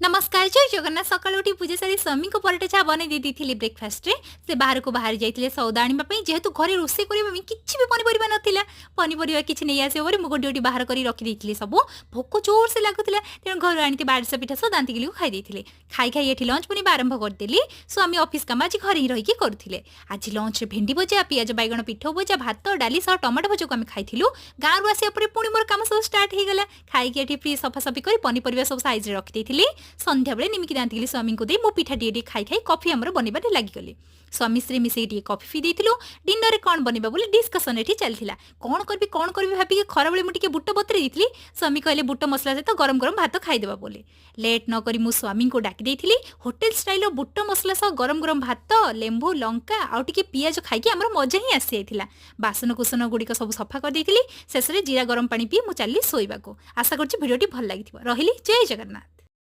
ନମସ୍କାର, ଜୟ ଜଗନ୍ନାଥ। ସକାଳୁ ଉଠି ପୂଜା ସାରି ସ୍ୱାମୀଙ୍କ ପରଟା ଚା ବନେଇ ଦେଇ ଦେଇଥିଲି ବ୍ରେକଫାଷ୍ଟରେ। ସେ ବାହାରକୁ ବାହାରି ଯାଇଥିଲେ ସଉଦା ଆଣିବା ପାଇଁ। ଯେହେତୁ ଘରେ ରୋଷେଇ କରିବା ପାଇଁ କିଛି ବି ପନିପରିବା ନଥିଲା, ପନିପରିବା କିଛି ନେଇ ଆସିବ ବୋଲି ମୁଁ ଗୋଟେ ଗୋଟେ ବାହାର କରି ରଖିଦେଇଥିଲି ସବୁ। ଭୋକ ଜୋରସେ ଲାଗୁଥିଲା, ତେଣୁ ଘରୁ ଆଣିଥିବା ଆରିସା ପିଠା ସହ ଦାନ୍ତିକିଲିକୁ ଖାଇ ଦେଇଥିଲି। ଖାଇ ଖାଇ ଏଠି ଲଞ୍ଚ ବନେଇବା ଆରମ୍ଭ କରିଦେଲି। ସ୍ୱାମୀ ଅଫିସ କାମ ଆଜି ଘରେ ହିଁ ରହିକି କରୁଥିଲେ। ଆଜି ଲଞ୍ଚରେ ଭେଣ୍ଡି ଭଜା, ପିଆଜ ବାଇଗଣ ପିଠଉ ଭଜା, ଭାତ, ଡାଲି ସହ ଟମାଟୋ ଭଜାକୁ ଆମେ ଖାଇଥିଲୁ। ଗାଁରୁ ଆସିବା ପରେ ପୁଣି ମୋର କାମ ସବୁ ଷ୍ଟାର୍ଟ ହେଇଗଲା। ଖାଇକି ଏଠି ଫ୍ରିଜ୍ ସଫାସଫି କରି ପନିପରିବା ସବୁ ସାଇଜରେ ରଖିଦେଇଥିଲି। ସନ୍ଧ୍ୟାବେଳେ ନିମିକି ଦାନ୍ତିକିଲି ସ୍ୱାମୀଙ୍କୁ ଦେଇ ମୁଁ ପିଠା ଟିକେ ଟିକେ ଖାଇ ଖାଇ କଫି ଆମର ବନେଇବାରେ ଲାଗିଗଲି। ସ୍ୱାମୀ ସ୍ତ୍ରୀ ମିଶିକି ଟିକେ କଫି ପିଇ ଦେଇଥିଲୁ। ଡିନରରେ କ'ଣ ବନେଇବା ବୋଲି ଡିସ୍କସନ୍ ଏଠି ଚାଲିଥିଲା। କ'ଣ କରିବି, କ'ଣ କରିବି ଭାବିକି ଖରାବେଳେ ମୁଁ ଟିକେ ବୁଟ ବତୁରେଇ ଦେଇଥିଲି। ସ୍ୱାମୀ କହିଲେ ବୁଟ ମସଲା ସହିତ ଗରମ ଗରମ ଭାତ ଖାଇଦେବା ବୋଲି। ଲେଟ୍ ନ କରି ମୁଁ ସ୍ୱାମୀଙ୍କୁ ଡାକି ଦେଇଥିଲି। ହୋଟେଲ ଷ୍ଟାଇଲର ବୁଟ ମସଲା ସହ ଗରମ ଗରମ ଭାତ, ଲେମ୍ବୁ, ଲଙ୍କା ଆଉ ଟିକେ ପିଆଜ ଖାଇକି ଆମର ମଜା ହିଁ ଆସିଯାଇଥିଲା। ବାସନ କୁସନ ଗୁଡ଼ିକ ସବୁ ସଫା କରିଦେଇଥିଲି। ଶେଷରେ ଜିରା ଗରମ ପାଣି ପିଇ ମୁଁ ଚାଲିଲି ଶୋଇବାକୁ। ଆଶା କରୁଛି ଭିଡ଼ିଓଟି ଭଲ ଲାଗିଥିବ। ରହିଲି, ଜୟ ଜଗନ୍ନାଥ।